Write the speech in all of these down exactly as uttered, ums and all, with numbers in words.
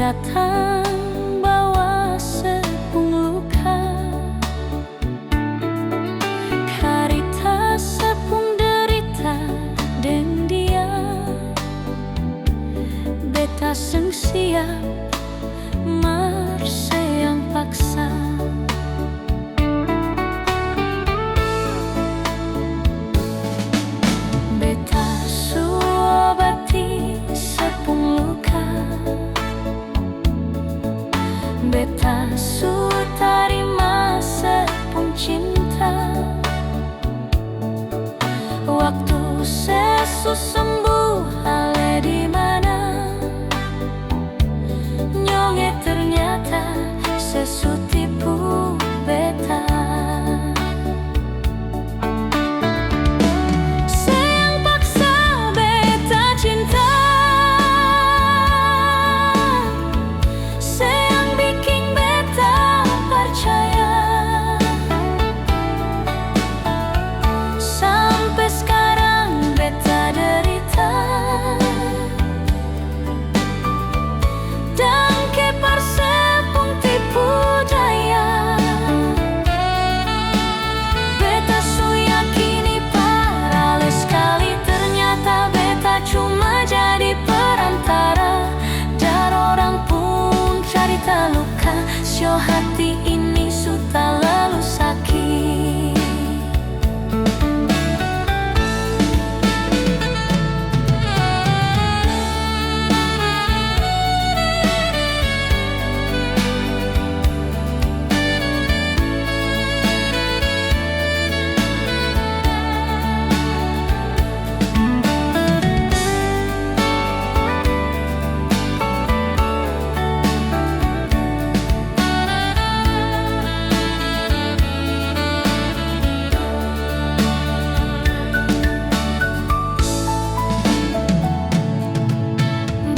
Datang bawa se pung luka, karita se pung derita deng dia. Beta seng siap, mar se yang paksa. Beta su obati se pung luka, beta su tarima se pung cinta. Waktu se su sembuh ale di mana, nyonge ternyata se su tipu beta. Se yang paksa beta cinta, se yang biking beta parcaya. Sampe skarang beta derita, dangke par se pung tipu daya. Beta su yakini par ale skali, ternyata beta cuma jadi perantara. Dar orang pung carita luka, sio hati ini su talalu saki.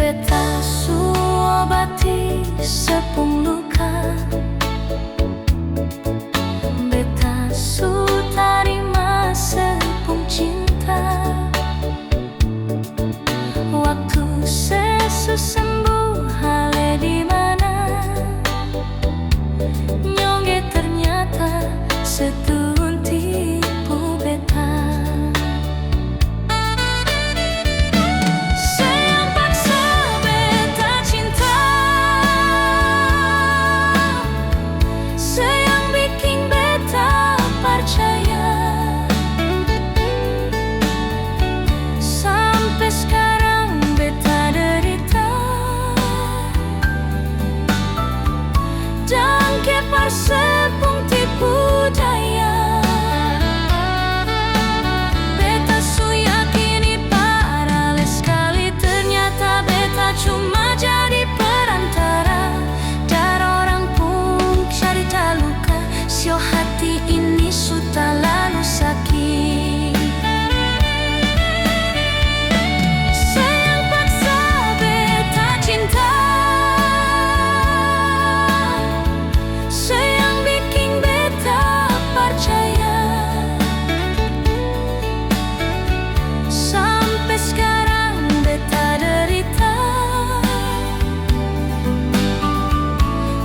Beta su obati se pung luka, beta su tarima se pung cinta. Waktu se su sembuh ale di mana, nyongge ternyata se tuhun tipu beta. Se yang paksa beta cinta, se yang biking beta parcaya. Sampe skarang beta derita, dangke par se pung tipu daya. Beta su yakini par ale skali, ternyata beta cuma jadi perantara. Dar orang pung carita luka, sio hati ini su talalu saki. Se yang paksa beta cinta, se yang biking beta parcaya. Sampe skarang beta derita,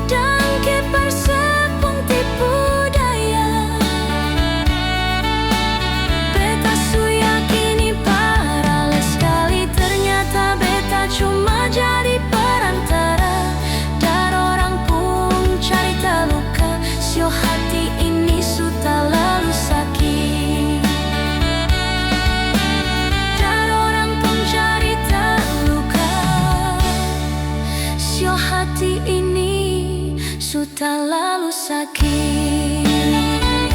dangke par se pung tipu daya. Beta su yakini par ale skali, ternyata beta cuma jadi perantara. Dar orang pung carita luka, sio hati ini su talalu saki. Dar orang pung carita luka, sio hati ini su talalu saki.